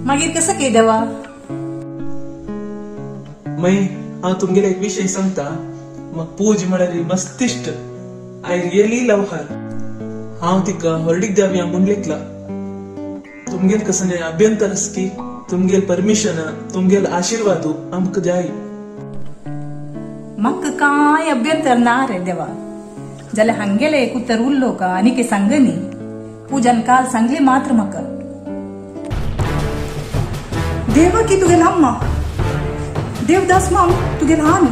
मागीर कसं के देवा? मै हांव तुमगेले एक विशय सांगता. म्हाका पूज म्हळ्यार मस्तिश्ट. I really love हर. हांव तिका व्हडलीक जावया म्हूण लेखला. तुमगेल कसलें अभ्यंतर आसकी तुमगेल परमिशन तुमगेल आशिर्वादू आमकां जाय. म्हाका कांय अभ्यंतर ना रे देवा. जाल्यार हांगेले एक उतर उरलो का आनी के सांगनी. पूजान काल सांगली मात्र म्हाका. देवा की तुगेल अम्मा, देवदास माम तुगेल हान.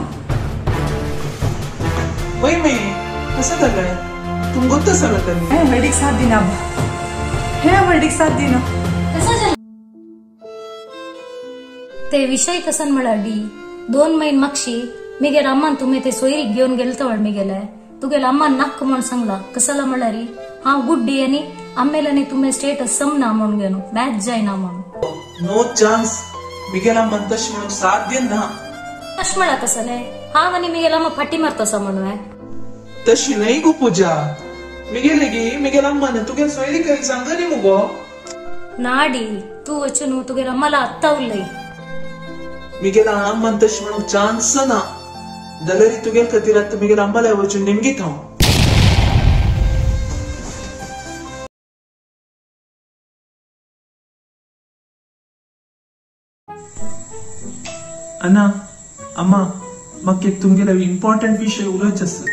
वय मे कसं जालें? तुम गोत्त सांगता न्ही. हे व्हडीक साथ दिना, हे व्हडीक साथ दिना. कसं जालें ते विशय कसन म्हळ्यार डी 2 म्हयने मागशी मिगेल अम्मान तुमी ते सोयरीक घेवन गेले तवळ मिगेले तुगेल अम्मान नाक्क म्हूण सांगला. कसला म्हळ्यार हांव गुड्डी आनी आम्मेलानी तुमी स्टेटस समना म्हूण घेवन मॅच जायना म्हणून. No chance. मिगेल अम्मान तशें म्हणूंक साध्य ना. तशें म्हळ्यार कसलें? हांव आनी मिगेल अम्मा फाटी मारतसा म्हणून. तशी न्हय गो पूजा. मिगेले गी मिगेल अम्मान तुगेल सोयरीक सांगनी मुगो. ना डी, तूं वचून तुगेल अम्माला आत्तां उलय. मिगेल अम्मान तशें म्हणूंक चान्स ना. जाल्यार तुगेल खातीर आतां मिगेल अम्माला वचून नेमगीत हांव. अना, अम्मा, म्हाका एक तुमगेले इम्पॉर्टंट विशय उलोवचो आसा.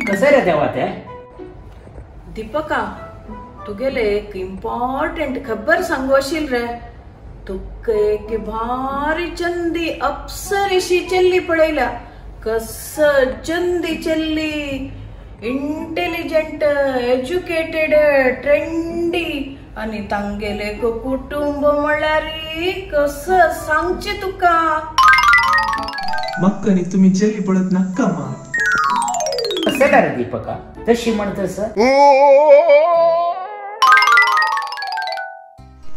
कसं रे देवा ते? दीपका, तुगेले एक इम्पॉर्टंट खबर सांगू आशिल रे. तुका एक भारी चंदी अप्सरेशी चल्ली पळयल्या. कस चंदी चल्ली, इंटेलिजंट, एज्युकेटेड, ट्रेंडी आनी तांगेले कुटुंब म्हळ्यार कस सांगचे तुका. म्हाका न्ही तुमी चेल्ली पळत नाका मा. कसं रे दीपका तशी म्हणतस?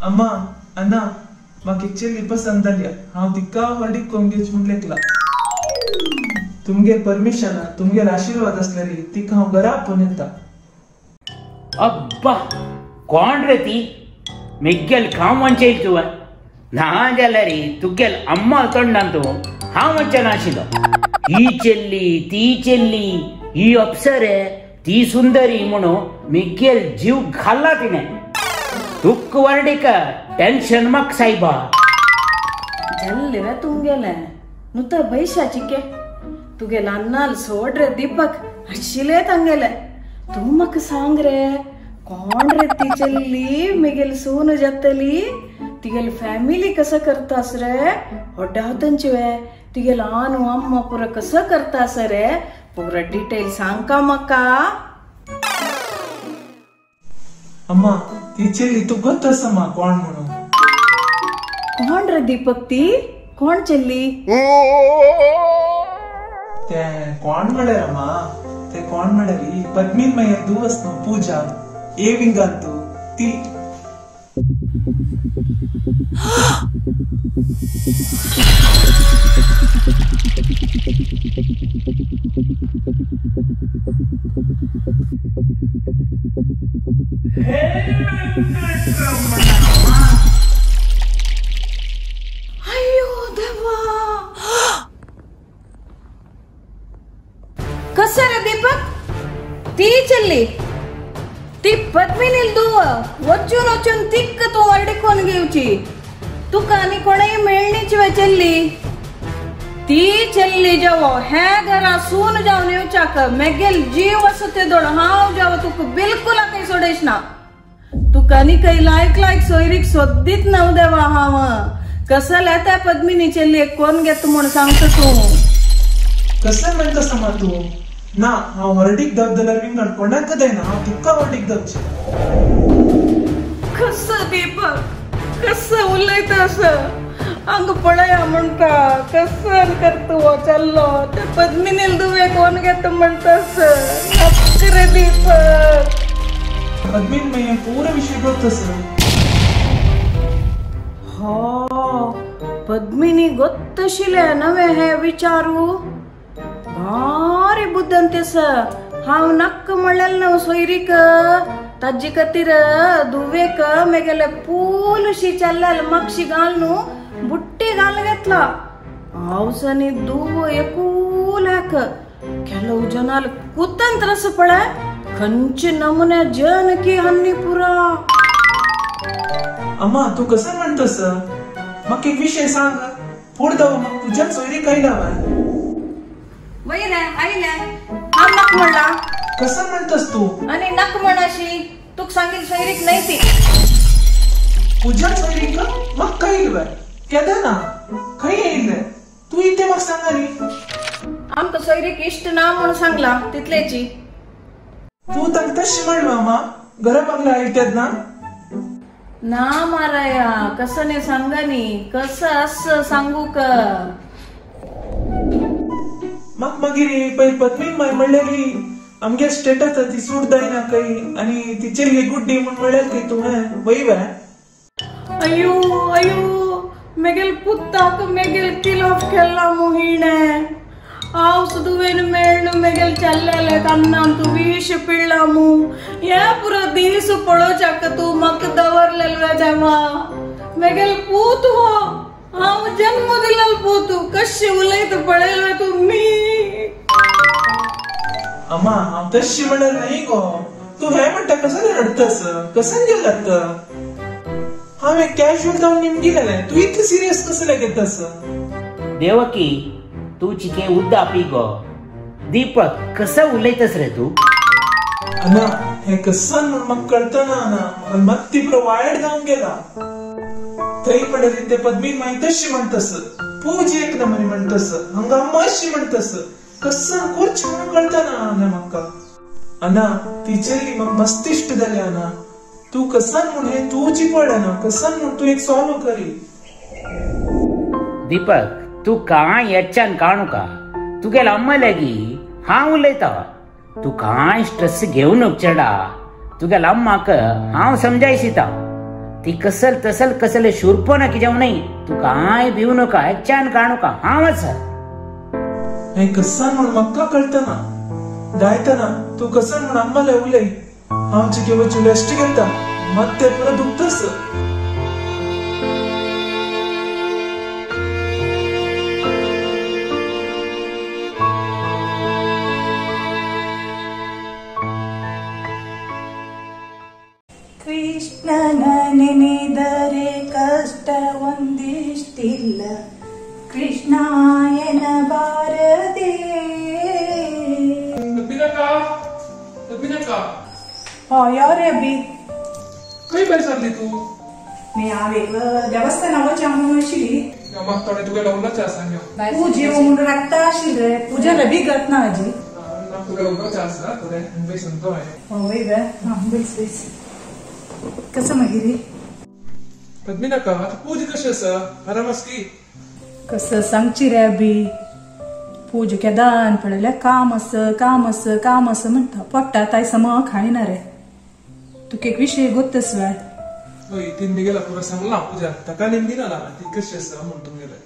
अम्मा, अना, म्हाका एक चेल्ली पसंत जाल्या. हांव तिका व्हडीक कोन्न घेवची म्हूण लेखला. तुमगेल परमिशन तुमगेल आशिर्वाद आसल्यार तिका हांव घरा आपोवन येता. अब्बा, कोण रे ती? मिगेल हांव म्हणचेल तुवें ना जाल्यार तुगेल अम्मा तोंडान तूं हांव म्हणचे नाशिल्लो. ही चेल्ली ती चेल्ली, ही अप्सरे ती सुंदरी म्हणून मिगेल जीव घाल्ला तिणें. तुक वर्डीक टेन्शन म्हाका सायबा. जाल्लें रे तुमगेलें नुत बैशाची के. तुगेल अन्नाल सोड रे दीपक, आशिल्लें तांगेलें. तूं म्हाका सांग रे, कोण रे ती चल्ली मिगेल सून जातली? तिगेल फॅमिली कसं करतास रे? होड्डा वे तिगेल आनु अम्मा पुरा कसं करतास रे? पुरा डिटेल सांग का म्हाका. अम्मा, ती चेल्ली तूं गोत्त आसा मा कोण म्हणून. कोण रे दीपक ती? कोण चेल्ली? ते कोण म्हळ्यार अम्मा, ते कोण म्हळ्यार पद्मीन मागीर तूं वच न्हू पूजा ए विंगान तूं ती. अय्यो देवा, कसं रे दीपक ती चल्ली? ती पद्मिनी दुव वचून वचून तिक्क तूं व्हडली घेवची. तुका आनी कोणेय मेळणीची वे चल्ली? ती चल्ली जावो हे घरा सून जावन येवच्याक मेगेल जीव आसा ते दोळ हांव जावो तुका बिलकुल काही सोडयच ना. तुका आनी काही लायक लायक सोयरीक सोदीत ना देवा. हांव कसल्या त्या पद्मिनी चल्ली कोण घेता म्हूण सांगता तूं? कसलें म्हणटा समा तूं? ना, हांव व्हडीक धांव जाल्यार विंगड कोणाक जायना. हांव तुका व्हडीक धांवचें. कसं दीपक कसं उलयता असं? हांगा पळया म्हणटा कसं करता हो चल्लो ते पद्मिनील दुवे कोण घेता म्हणटा असं रे दीपक. पद्मिन मागीर पुरो विशय गोत्त आसा. हो, पद्मिनी गोत्तशिलें नवें हे विचारू भारी बुद्दंत आसा. हांव नाक्क म्हणलें न्हू सोयरीक ताजे खातीर धुवेक मेगेले पूल शी चल्लल मक्षी घालनु बुट्टी घाल घेतला आवसनी दुवो एकूलाक ಕೆಲವು ಜನ ಕುತಂತ್ರಸ ಪಳ ಕಂಚಿ ನಮೂನೆ ಜನಕಿ हन्नीपुरा. अम्मा तू कसं म्हणतस? मग एक विषय सांग पुढे जाऊ मग तुझ्या सोयरी काय लावा वैरे आईले हा नक म्हणला कसं म्हणतस तू? आणि नक म्हणाशी तुक सांगेल सोयरीक नाही ती तुझ्या सोयरीक मग काय इलवे केदा ना खंय येईल तू इथे मग सांगारी आमका सोयरीक इष्ट ना म्हणून सांगला तितलेची. तू तर तशी म्हणलो अम्मा घरा बघला आयत्यात ना ना माराया कसं ने सांगानी कसं असं सांगू का? मग मागीर पहिले पत्नी माय म्हणलेली आमगे स्टेटस ती सूट जायना काही आणि ती चेल्ली गुड्डी म्हण म्हणलेली काही तुवें वय वे? अयो अयो मेगेल पुत्ताक मेगेल किलोफ केल्ला मोहिणे हांव दुवेन मेळ्ण मेगेल चल्लेले कन्नान तूं विश पिळ्ळा मू हे पुरो दीस पळोवच्याक तूं म्हाका दवरलेलो देवा. मेगेल पूत हो हांव जन्म दिलेलो पूत कशें उलयता पळयलें तुमी. अम्मा हांव तशी म्हणल्यार न्हय गो तूं हें म्हणटा कसं रडतस कसं गेलात? हांव एक कॅज्युअल जावन निमगिलेलें तूं इतलें सिरियस कसं घेतस? देवकी तू चिके उद्दा पी गो. दीपक कसं उलयतस रे तू? अना हे कसं म्हण म्हाका कळतना ना म्हाका मत्ती पुरो वायट जावन गेला. थंय पडली ते पद्मी माई तशी म्हणतस पूज एक नमनी म्हणतस हांगा अम्मा अशी म्हणतस कसं करचें म्हणून कळतना अना म्हाका. अना ती चेल्ली म्हाका मस्तिश्ट जाली अना तूं कसन म्हूण हें तुजी पड अना कसन म्हूण तूं एक सॉल्व करी. दीपक तू कांय येच्च्यान काणू का तुगेल अम्मा लागी हांव उलयता तूं कांय स्ट्रेस घेवं नको चेडा. तुगेल अम्माक हांव समजायशिता ती कसल तसल कसले शूरपणा कितें न्हय तूं कांय भिवू नाका येच्च्यान काणू का हांव आसा. हें कसन म्हूण म्हाका कळतना जायतना तूं कसन म्हूण अम्माले उलय हांव चिके वचून रेस्ट घेता मत्ते पुरो दुखतस. ಕೃಷ್ಣನ ನೆನೆದರೆ ಕಷ್ಟ ಒಂದಿಷ್ಟಿಲ್ಲ ಕೃಷ್ಣಾಯನ ಬಾರದೆ. यार अभी खंय भायर सरली तूं? मी हांव एक देवस्थाना वचया म्हणून आशिल्ली. म्हाका थोडें तुगे लग्नाचें आसा. पूज येवं म्हणून राखता आशिल्ले रे पूजा बिगत ना हाजी. तुगे लग्नाचें आसा थोडें बेसून तो हांवें. हय वे हां बेस बेस कसं मागीर? पद्मिनाका आतां पूज कशी आसा आराम आसा की? कसं सांगची रे अभी पूज केदान पळयल्यार काम आस काम आस काम आस म्हणटा पोट्टा ताय सम खायना रे. तुका एक विशय गोत्तस वे? हय तीन मिगेला पुरो सांगला पूजा ताका निमगिना ती कशी आसा म्हण तुमगेले.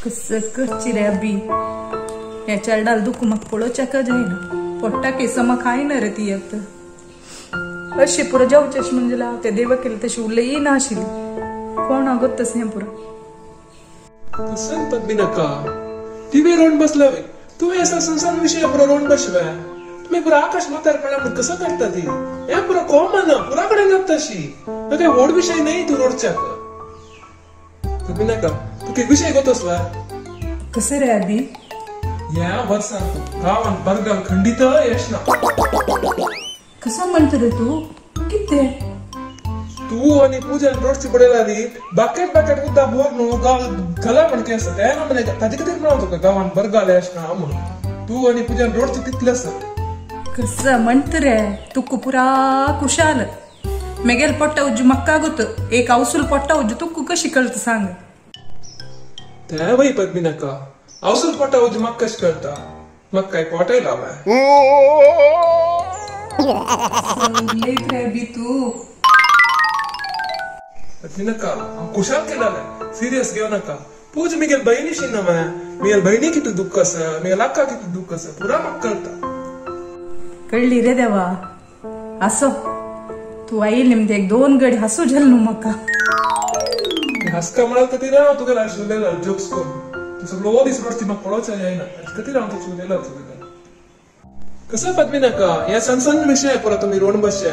कसं करची रे अभी ह्या चेरडाल दुखू म्हाका पळोवच्याक जायना पोट्टा केसमा खायना रे ती आतां. अशी पुरो जेवचें अशें म्हणजे ते देवा केलें तशी उलयी ना आशिल्ली कोण अगोत्तस हें पुरो. कसं पद्मिनाका ती रोवन बसला तूं हे संसार विशय पुरो रोवन बसवे तुमी पुरो आकाश माथ्यार पडला म्हणून कसं काडटा ती हें पुरो कॉमन पुरा कडेन जाता तशी काय व्हड विशय न्हय तूं रोडच्याक. पद्मिनाका तुका एक विशय गोतस वा? कसं रे अभी? ह्या वर्साक गांवांत बरगाल खंडीत यश ना. कसं म्हणत रे तूं? कितें तूं आनी पूजान रोडची पडयला न्ही बाकेट बाकेट उदक भर न्हू गांव घला म्हणके आसा तें ना म्हणलें ताजे खातीर म्हणून तुका गांवांत बरगाल यश ना म्हणून तूं आनी पूजान रोडची तितलें आसा. कसं म्हणत रे तुका पुरा कुशाल मेगेल पोट्टा उज्जू म्हाका गोत एक आवसूल पोट्टा उज्जू तुका कशी कळटा सांग? तें वय पद्मिनाका आवसूल पोट्टा उज्जू म्हाका कशें कळटा म्हाका काय पोटय लावा. उलयत रे बी तूं. पद्मिनाका हांव कुशाल केलालें सिरियस घेवं नाका. पूज मिगेल बहिणीशी ना मिगेल बहिणी कितलें दुख्ख आसा मिगेल आक्का कितलें दुख्ख आसा पुरा म्हाका कळटा. कळ्ळी रे देवा आसो तूं आयिल्ली म्हणजे एक दोन गडी हासू जाल न्हू म्हाका. हसका म्हळ्यार खातीर हांव तुगेल्या उलयला जोक्स करून. तूं सगळो दीस रडटी म्हाका पळोवचें जायना, हाचे खातीर हांव तुजें उलयला तुगेल्या. कसं पद्मी नाका ह्या सण सण विशय पुरो तुमी रोण बशे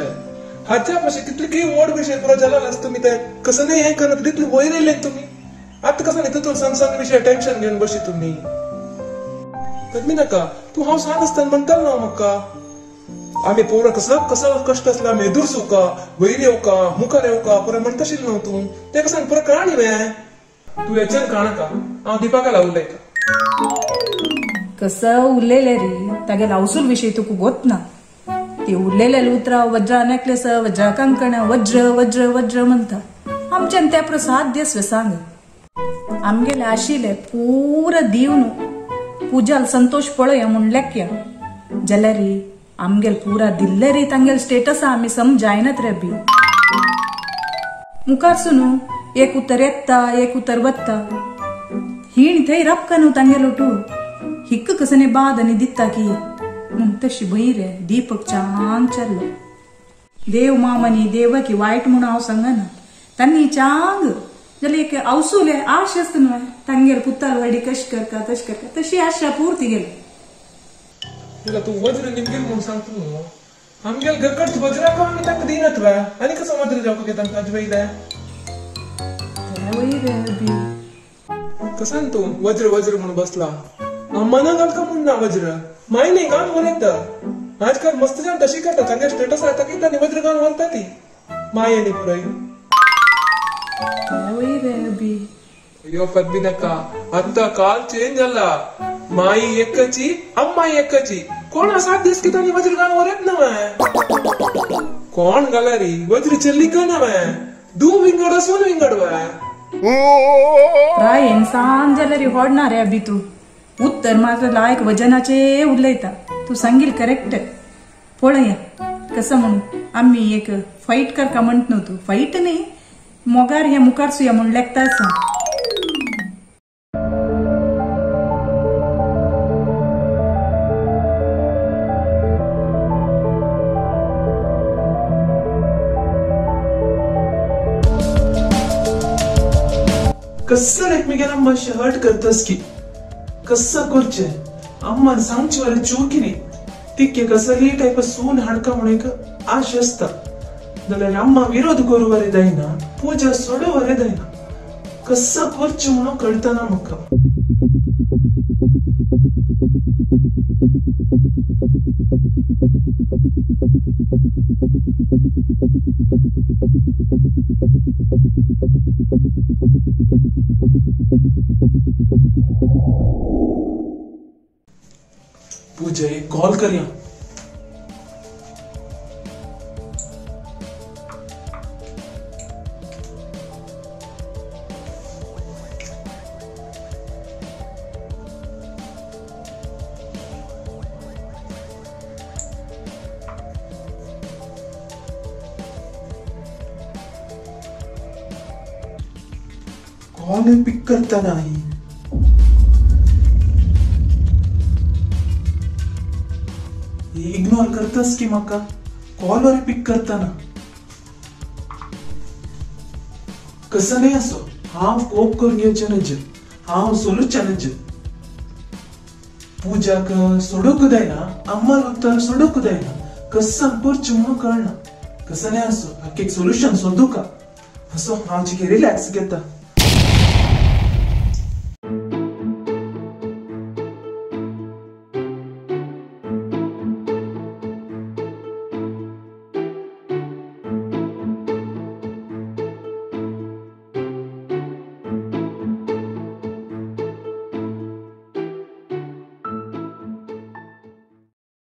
हाच्या पाशी कितले की व्हड विशय पुरो जाला आसता तुमी ते कसं नाही हें करत तितले वयर येयले तुमी. आतां कसं न्ही तितून सण सण विशय टेन्शन घेवन बशी तुमी. पद्मी नाका तूं हांव सान आसतना म्हणटालो न्हू म्हाका आमी पोरा कसं कसं कश्ट आसला मेदूर सुका वयर येवका मुखार येवका पुरो म्हणटाशील न्हू तूं. तें कसं पुरो काणी वे तूं हेच्यान काणका हांव दीपाका उलयता. कसं उरलेले रे तागेला अवसूल विषय तुका गोत ना. ती उरलेले उतरां वज्रा नेकलेस वज्रा कंकण वज्र वज्र वज्र म्हणटा. आमच्यान त्या प्रसाद देस सांग आमगेले आशिल्ले पुरा दिवन पूजाल संतोष पळया म्हूण लेख्या जाल्यार रे आमगेल पुरा दिल्ले रे तांगेल स्टेटस आमी समजायनात रे बी. मुखार सुनू एक उतर येता एक उतर वत्ता हिण थंय रपका न्हू तांगेलो तूं हिक्क कसने बाद आनी दिता की म्हूण तशी भंय रे दीपक चांग चल्लो. देव मामनी देवकी वायट म्हूण हांव सांगना तांणी चांग जाल्यार एक आवसुले आश आसता न्हय तांगेर पुताल वाडी कश करता तश करता तशी आशा पुर्ती गेली. तुला तूं वज्र निमगेल म्हूण सांगता न्हू आमगेल घरकट वज्राक आमी तांकां दिनात वे आनी कसो वज्र जावपाक येता तांकां आजवयले तेवूय रे बी. कसान तूं वज्र वज्र म्हूण बसला अम्माना घालका म्हूण ना वज्र माय न्ही घालून व्हरता. आजकाल मस्त जाण तशी करता तांगे स्टेटस आता की तांणी वज्र घालून व्हरता ती माय न्ही पुराय. अयो पद्मी नाका आतां काल चेंज जाला. माई एकची अम्मा एकची कोण सात दीस की तांणी वज्र घालून व्हरत ना. कोण घाला रे वज्र चल्ली का ना दू विंगड सून विंगड वे. प्राय इंसान जाल्यार होडना रे अभी तूं उत्तर मात्र लायक वजनाचे उलयता. तूं सांगील करेक्ट पळया कसं म्हणून आमी एक फायट करका म्हणट न्हू तूं फायट न्ही मोगार हे मुखार सुया म्हूण लेखता आसा. कसं एकमेकाला मातशें हर्ट करतस की कसं करचें अम्मान सांगचे वरे चूक न्ही तिक्के कसली टायप सून हाडका म्हूण एक आश आसता जाल्यार अम्मा विरोध करूं वरे जायना पूजा सोडू वरे जायना कसं करचें म्हणून कळतना म्हाका. पूजा एक कॉल करिया. कॉल पिक करता नाही. इग्नोर करतस की म्हाका कॉलर पिक करतना. कसं नाही असो हांव कोप करून घेवचें नज हांव सोलूचें नज. पूजाक सोडूंक जायना अम्माल उत्तर सोडूंक जायना कसं करचें म्हणून कळना. कसं नाही असो हाका एक सोल्युशन सोदूका असो हांव चिके रिलॅक्स घेता.